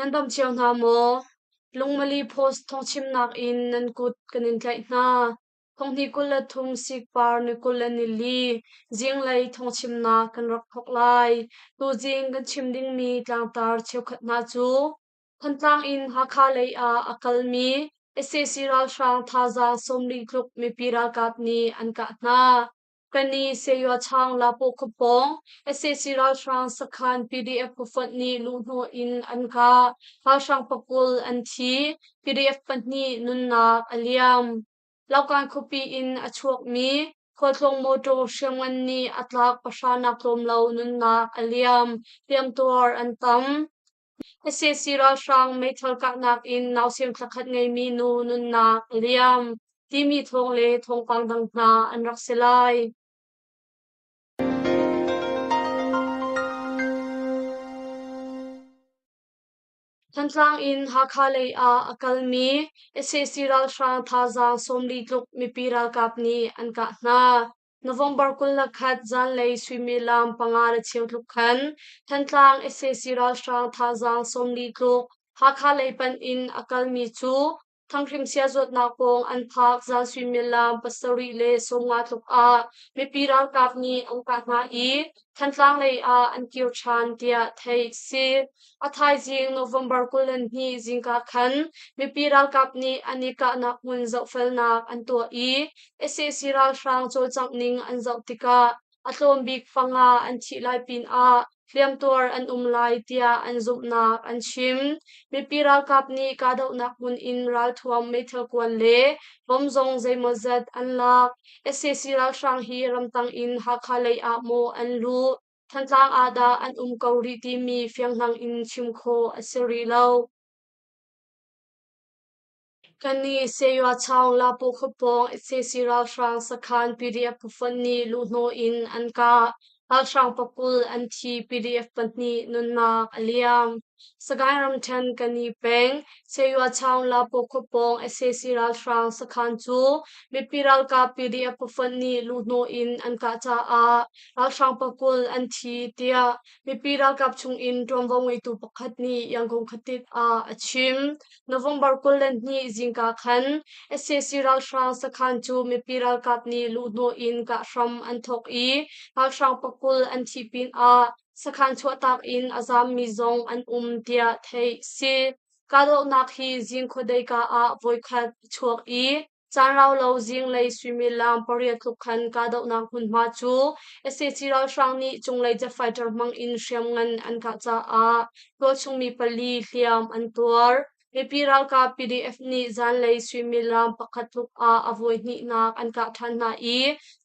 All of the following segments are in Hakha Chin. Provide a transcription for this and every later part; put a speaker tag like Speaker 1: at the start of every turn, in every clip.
Speaker 1: Nan dam cio hna maw? Lungmali Post thawngchimnak in nan kut kan in tlaih hna. Thonghnih 23 sikpar ni 24 zinglei thawngchimnak kan rak thawk lai. Tuzing kan chim dingmi tlangtar cheukhat hna cu Thantlang in Hakha lei ah a kalmi sac ralhrang thazaang 40 tluk mipi ralkap nih an kah hna. Kani Sayuachang Lapaw khuapawng sac ralhrang sakhan PDF phufonh nih luhhnawh in an kah. Ralhrang pakul an thi. PDF pahnih nunnak a liam. Laukan khuapi in a chuakmi khualtlawng mawṭaw hriamngan nih a tlak pahra nak tlawm lo nunnak a liam. Hliamtuar an tam. Sac ralhrang meithal kahnak in nausem thlakhat ngeimi nu nunnak a liam timi thawng le thawngpang dang hna an rak si lai. Thantlang in Hakha lei ah a kalmi sac ralhrang thazaang 40 tluk mipi ralkap nih an kah hna. November 21 zanlei suimilam panga le cheu tluk khan Thantlang sac ralhrang thazaang 40 tluk Hakha lei panh in a kalmi cu Thanghrim siazuatnak pawng an phak zan suimilam 7:50 tluk ah mipi ralkap nih an kah hna i Thantlang lei ah an kir ṭhan tiah theih a si. A thaizing November 22 zingka khan mipi ralkap nih an i kahnak hmun zohfelnak an tuah i sac ralhrang cawlcangh ning an zoh tikah a tlawm bik panga an thih lai pinah hliamtuar an um lai tiah an zumhnak an chim. Mipi ralkap nih kahdohnak hmun in ralthuam meithal kuan le bom zong zeimawzat an lak. Sac ralhrang hi ramtang in Hakha lei ah maw an luh, Thantlang ah dah an um ko rih timi fianghlang in chim khawh a si rih lo. Kannih Sayuachaung Lapu khuapawng sac ralhrang sakhan PDF phufonh nih luhhnawh in an kah. Ralhrang pakul an thi PDF pahnih nunnak a liam. Sagaing ramṭhen Kani peng Sayuachaung Lapu khuapawng sac ralhrang sakhan cu mipi ralkap PDF phufonh nih luhhnawh in an kah caah ralhrang pakul an thi tiah mipi ralkap chungin ṭuanvo ngeitu pakhat nih Yangon khuatit ah a chim. November 22 zingka khan sac ralhrang sakhan cu mipi ralkap nih luhhnawh in kah hram an thawk i ralhrang pakul an thih pinah sakhan chuahtak in a zaammi zong an um tiah theih a si. Kahdohnak hi zing khuadei ka ah voikhat a chuak i Caan rau lo zinglei suimilam pariat tluk khan kahdohnak hmunhma cu sac ralhrang nih cunglei jet fighter hmang in hriamngan an kah caah tualchung mi pali hliam an tuar. Mipi ralkap PDF nih zanlei suimilam pakhat tluk ah a voi hnihnak an kah ṭhan hna i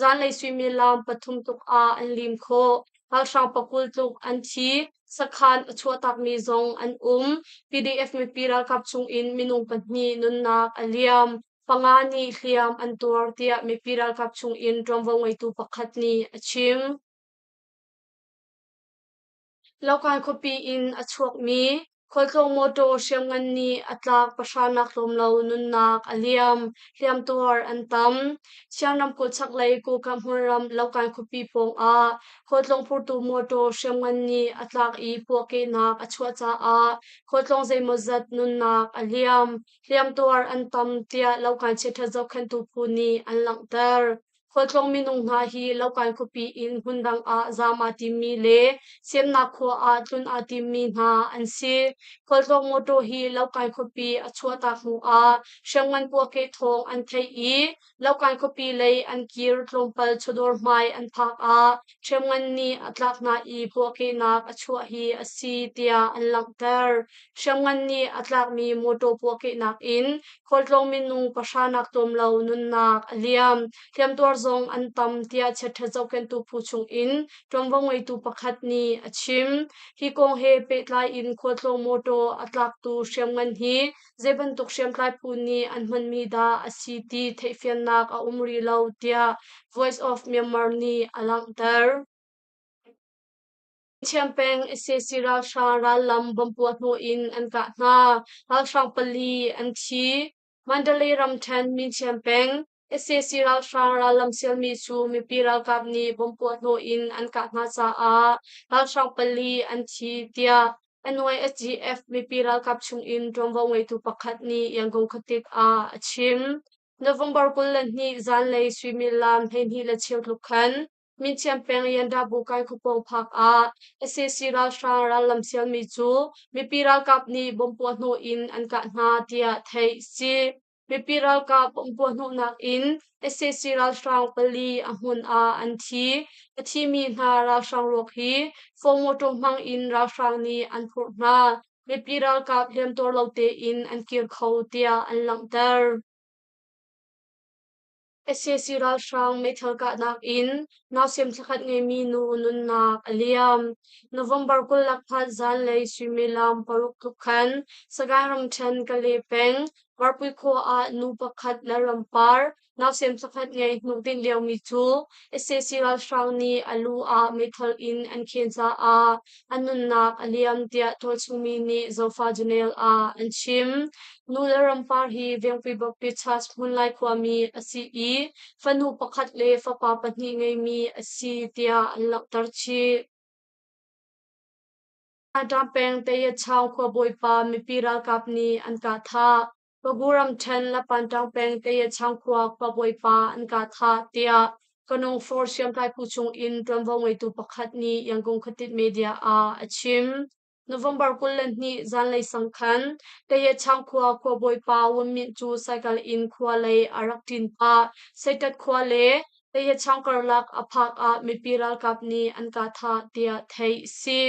Speaker 1: zanlei suimilam pathum tluk ah an lim khawh. Ralhrang pakul tluk an thi. Sakhan a chuahtakmi zong an um. PDF mipi ralkap chungin minung pahnih nunnak a liam. Panga nih hliam an tuar tiah mipi ralkap chungin ṭuanvo ngeitu pakhat nih a chim. Lokai khuapi in a chuakmi Khualtlawng mawṭaw hriamngan nih a tlak pahranak tlawm lo nunnak a liam, hliamtuar an tam. Siang ramkulh chaklei Kawka hmunram Lokai khuapi pawngah khualtlawng phurtu mawṭaw hriamngan nih a tlak i puahkehnak a chuah caah khualtlawng zeimawzat nunnak a liam, hliamtuar an tam tiah Lokai chiaṭhat zohkhenhtu phu nih an langhter. Khualtlawng minung hna hi Lokai khuapi in hmundang ah zaam aa timmi le semnak khua ah tlun aa timmi hna an si. Khualtlawng mawṭaw hi Lokai khuapi a chuahtak hnu ah hriamngan puahkeh thawng an theih i Lokai khuapi lei an kir tlawmpal chawdawr hmai an phak ah hriamngan nih a tlak hna i puahkehnak a chuah hi a si tiah an langhter. Hriamngan nih a tlakmi mawṭaw puahkehnak in Khualtlawng minung pahra nak tlawm lo nunnak a liam. Hliamtuar zong an tam tiah chiaṭha zohkhenhtu phu chungin ṭuanvo ngeitu pakhat nih a chim. Hi kong he pehtlai in khualtlawng mawṭaw a tlaktu hriamngan hi zei bantuk hriamtlai phu nih an hmanmi dah a si ti theihfiannak a um rih lo tiah Voice of Myanmar nih a langhter. Thiampeng sac ralhrang rallam bomb puahhnawh in an kah hna. Ralhrang pali an thi. Mandalay ramṭhen Minchiam peng sac ralhrang rallam sialmi cu mipi ralkap nih bomb puahhnawh in an kah hna caah ralhrang pali an thi tiah. NYSGF mipi ralkap chungin ṭuanvo ngeitu pakhat nih Yangon khuatit ah a chim. November 22 zanlei suimilam 12:15 tluk khan Minciam peng Yandabu kai khuapawng phak ah sac ralhrang rallam sialmi cu mipi ralkap nih bomb puahhnawh in an kah hna tiah theih a si. Mipi ralkap bomb puahhnawhnak in sac ralhrang pali a hmun ah an thi. A thimi hna ralhrang ruak hi Ford motor hmang in ralhrang nih an phurh hna. Mipi ralkap hliamtuar lo tein an kir kho tiah an langhter. Sac ralhrang meithal kahnak in nausem thlakhat ngeimi nu nunnak a liam. November 24 zanlei suimilam 6 tluk khan Sagaing ramṭhen Kale peng Varpui khua ah nu pakhat Lalrampar nausem thlakhat ngei hnukdinh liomi cu sac ralhrang nih a lu ah meithal in an khen caah a nunnak a liam tiah tualchungmi nih Zofa Journal ah an chim. Nu le rampar hi Vengpui Baptist Church Hmunlai khuami a si i fanu pakhat le fapa pahnih ngeimi a si tiah an langhter chih. Ṭam peng Tayatchaung khuabawipa mipi ralkap nih an kah thah. Pagu ramṭhen Lapantang peng Tayatchaung khua khuabawipa an kah thah tiah Kanung Force hriamtlai phu chung in ṭuanvo ngeitu pakhat nih Yangon khuatit media ah a chim. November 22 zanlei sang khan Tayatchaung khua khuabawipa Wun Myint cu cycle in khua lei a rak ṭin pah. Seitat khua le Tayatchaung karlak a phak ah mipi ralkap nih an kah thah tiah theih a si.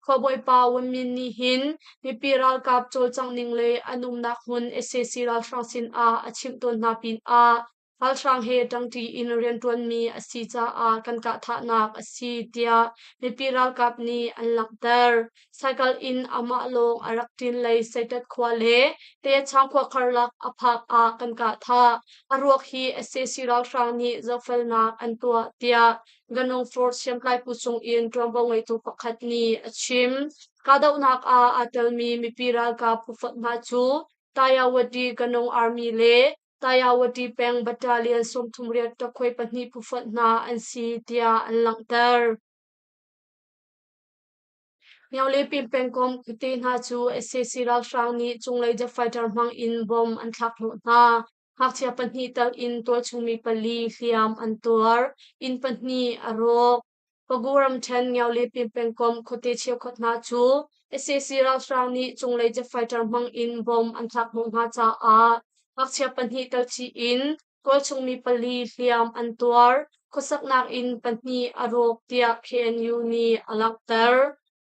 Speaker 1: Khuabawipa Wun Myint nih hin mipi ralkap cawlcangh ning le an umnak hmun sac ralhrang sinah a chimh tawn hna pinah ralhrang he ṭangṭi in rianṭuanmi a si caah kan kahthahnak a si tiah mipi ralkap nih an langhter. Cycle in amah lawng a rak ṭin lei Seitat khua le Tayachang khua karlak a phak ah kan kahthah. A ruak hi sac ralhrang nih zohfelnak an tuah tiah Ganong Force hriamtlai phu chungin ṭuanvo ngeitu pakhat nih a chim. Kahdohnak ah aa telmi mipi ralkap phufonh hna cu Tayawadi Ganong Army le Tayawadi peng Battalion 38 ṭakhuai pahnih phufonh hna an si tiah an langhter. Myolepin pengkomh khuate hna cu sac ralhrang nih cunglei jet fighter hmang in bomb an thlak hnawh hna. Ngakchia pahnih tal in tualchungmi pali hliam an tuar. Inn pahnih a rawk. Pagu ramṭhen Myolepin pengkomh khuate cheukhat hna cu sac ralhrang nih cunglei jet fighter hmang in bomb an thlak hnawh hna caah ngakchia pahnih tal chih in tualchungmi pali hliam an tuar. Khuasaknak inn pahnih a rawk tiah KNU nih a langhter.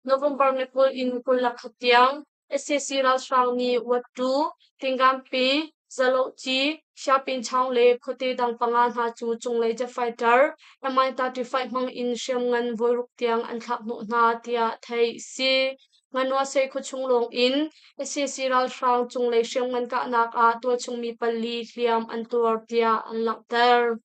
Speaker 1: November ni 20 in 21 tiang sac ralhrang nih Wattu, Tingampi, Zalohci, Siapinchaung le khuate dang panga hna cu cunglei jet fighter Mi-35 hmang in hriamngan voiruk tiang an thlak hnawh hna tiah theih a si. Nganwase khuachung lawng in sac ralhrang cunglei hriamngan kahnak ah tualchungmi pali hliam an tuar tiah an langhter.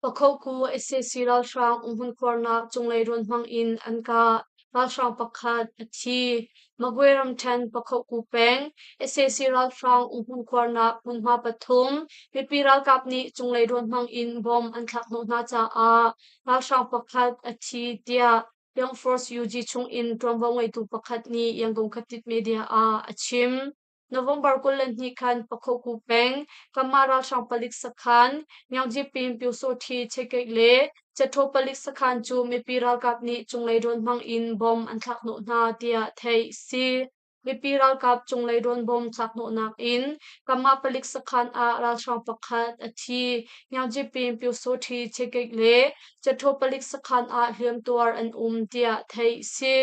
Speaker 1: Pakhoku sac ralhrang umhmun khuarnak cunglei rawn hmang in an kah. Ralhrang pakhat a thi. Magwe ramṭhen Pakhoku peng sac ralhrang umhmun khuarnak hmunhma pathum mipi ralkap nih cunglei rawn hmang in bomb an thlak hnawh hna caah ralhrang pakhat a thi tiah Young Force UG chungin ṭuanvo ngeitu pakhat nih Yangon Khatit Media ah a chim. November 22 khan Pakhoku peng Kama ralhrang palik sakhan Myangjipin Pyusawthi Chekeik le Cetho palik sakhan cu mipi ralkap nih cunglei drone hmang in bomb an thlak hnawh hna tiah theih a si. Mipi ralkap cunglei drone bomb thlak hnawhnak in Kama palik sakhan ah ralhrang pakhat a thi. Myangjipin Pyusawthi Chekeik le Cetho palik sakhan ah hliamtuar an um tiah theih a si.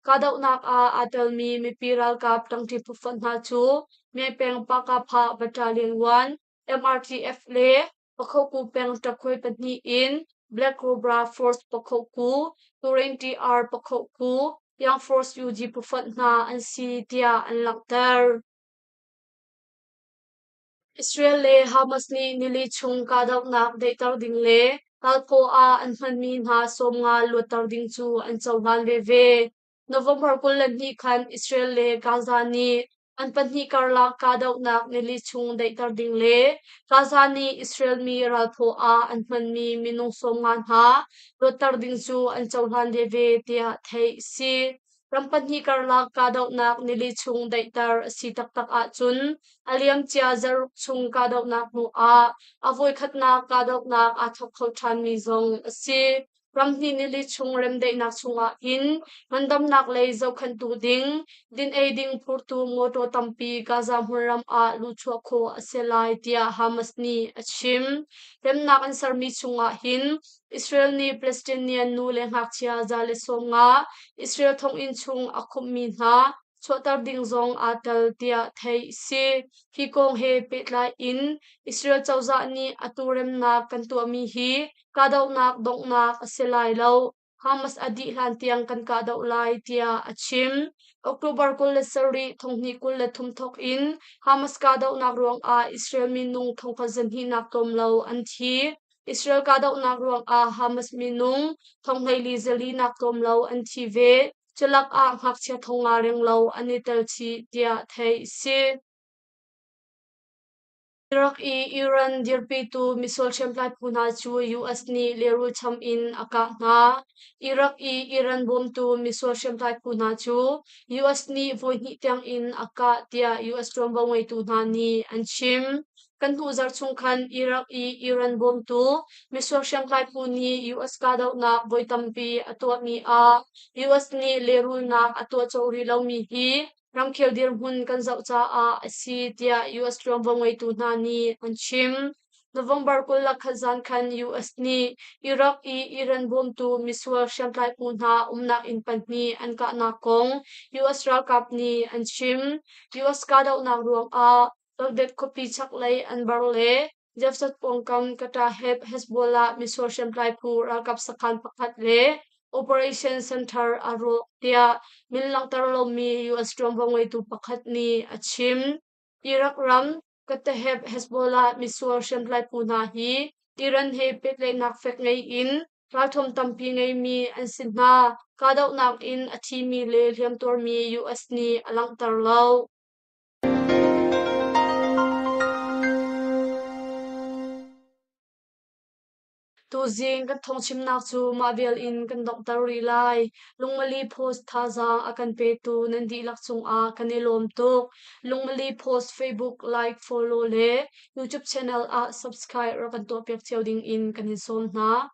Speaker 1: Kahdohnak ah aa telmi mipi ralkap ṭangṭi phufonh hna cu Myay-peng Pakapha Battalion 1, MRTF le Pakhoku peng ṭakhuai pahnih in Black Cobra Force Pakhoku, Turin TR Pakhoku, Young Force UG phufonh hna an si tiah an langhter. Israel le Hamas nih nili chung kahdohnak daihter ding le ralphaw ah an hmanmi hna 50 luatter ding cu an cohlan veve. November 22 khan Israel le Gaza nih an pahnih karlak kahdohnak nili chung daihter ding le Gaza nih Israel mi ralphaw ah an hmanmi minung 50 hna luatter ding cu an cohlan veve tiah theih a si. Ram pahnih karlak kahdohnak nili chung daihter a si taktak ahcun a liamcia zaruk chung kahdohnak hnu ah a voikhatnak kahdohnak aa thawk kho ṭhanmi zong a si. Ramhnih nili chung remdaihnak chungah hin ngandamnak lei zohkhenhtu ding, din-ei ding phurtu mawṭaw tampi Gaza hmunram ah luhchuah khawh a si lai tiah Hamas nih a chim. Remnak an sermi chungah hin Israel nih Palestinian nu le ngakchia 150 Israel thonginn chung a khumhmi hna chuahter ding zong aa tel tiah theih a si. Hi kong he pehtlai in Israel cozah nih atu remnak kan tuahmi hi kahdohnak donghnak a si lai lo. Hamas a dih hlan tiang kan kahdoh lai tiah a chim. October 27, 2023 thawk in Hamas kahdohnak ruangah Israel minung thongkhat zahnihnak tlawm lo an thi. Israel kahdohnak ruangah Hamas minung thonghleili zalinak tlawm lo an thi ve. Culak ah ngakchia 500 renglo an i tel chih tiah theih a si. Iraq i Iran dirpitu misual hriamtlai phu hna cu US nih lehrul cham in a kah hna. Iraq i Iran bawmtu misual hriamtlai phu hna cu US nih voihnih tiang in a kah tiah US ṭuanvo ngeitu hna nih an chim. Kan hnu zarh chung khan Iraq i Iran bawmtu misual hriamtlai phu nih US kahdohnak voi tampi a tuahmi ah US nih lehrulnak a tuah colh rih lomi hi ramkhel dirhmun kan zoh caah a si tiah US ṭuanvo ngeitu hna nih an chim. November 21 zan khan US nih Iraq i Iran bawmtu misual hriamtlai phu hna umnak inn pahnih an kahnak kong US ralkap nih an chim. US kahdohnak ruangah Baghdad khuapi chaklei Anbar le Jafsat pawngkam Kataheb Hezbollah misual hriamtlai phu ralkap sakhan pakhat le Operation Center a rawk tiah min langhter lomi US ṭuanvo ngeitu pakhat nih a chim. Iraq ram Kataheb Hezbollah misual hriamtlai phu hna hi Iran he pehtlaihnak fek ngei in ralthuam tampi ngeimi an si hna. Kahdohnak in a thimi le hliamtuarmi US nih a langhter lo. Tuzing kan thawngchimnak cu mah vial in kan donghter rih lai. Lungmali Post thazaang a kan petu nan dihlak cungah kan i lawm tuk. Lungmali Post Facebook like, follow le YouTube channel ah subscribe rak kan tuahpiak cio ding in kan in sawm hna.